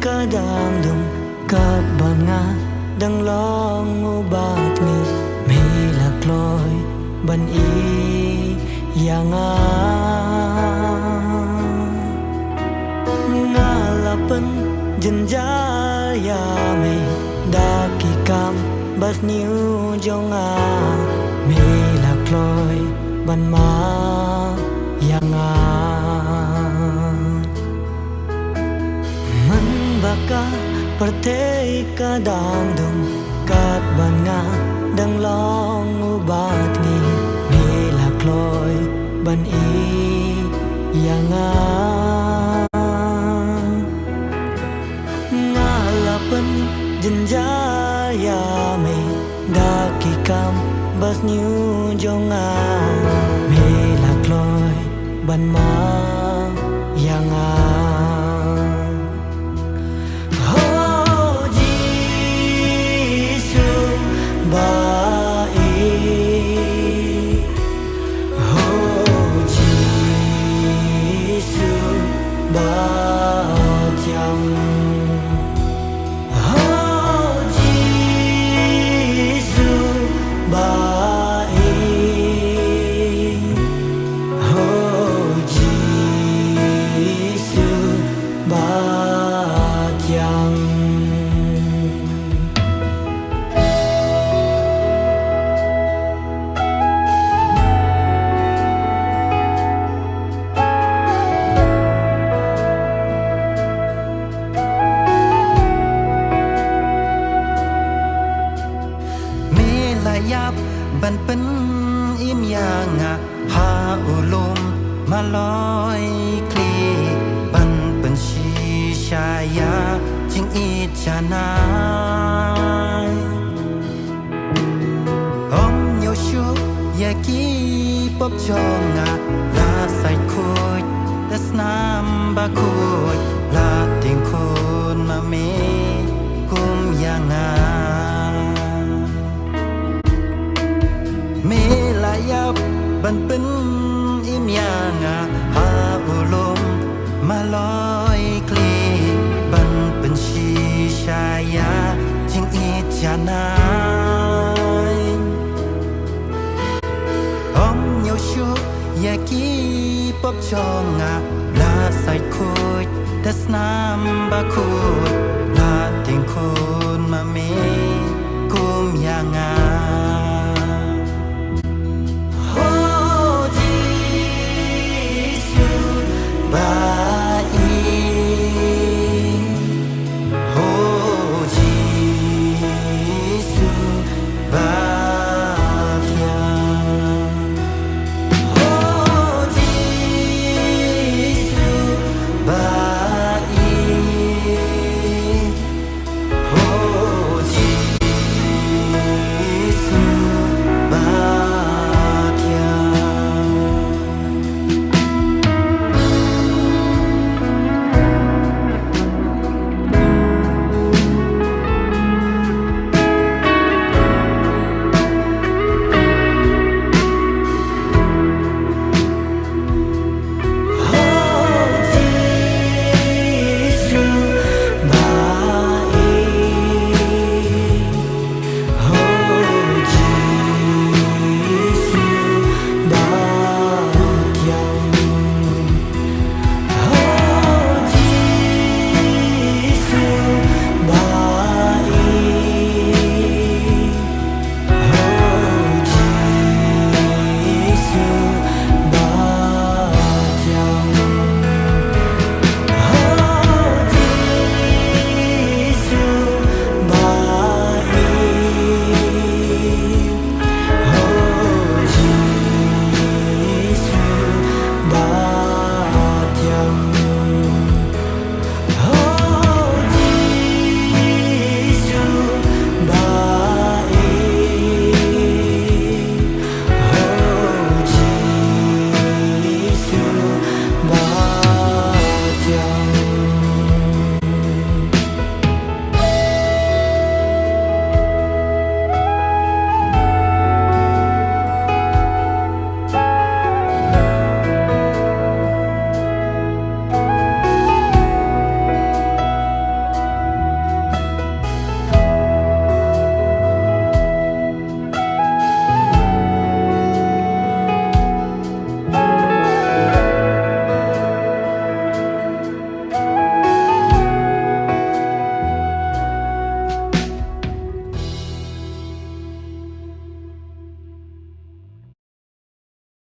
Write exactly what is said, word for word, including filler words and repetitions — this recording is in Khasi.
ka dang dung katba nga dang long u bad ngi, me la kloi ban ïeit ïa nga. Nga la pynjynjar ïa me da ki kam basniew jong nga, me la kloi ban map ïa nga. Mynba ka pyrthei ka dang dung katba nga dang long u bad ngi, me la kloi ban ïeit ïa nga. Nga la pynjynjar ïa me da ki kam basniew jong nga, me la kloi ban map ïa nga. Ho Jisu ba ïeit, ho Jisu ba thiang, ho Jisu ba ïeit, ho Jisu ba thiang. Me la ïap ban pynim ïa nga ha u lum maloi kli, ban pynshisha ïa jingïeit janai. Ym ñiew shuh ïa ki pop jong nga, la sait khuid da snam bakhuid, la tieng khun ma me kum ïa nga. Me la ïap ban pynim ïa nga ha u lum maloi kli, ban pynshisha ïa jingïeit janai. Ym ñiew shuh ïa ki pop jong nga, la sait khuid da snam bakhuid, la tieng khun ma me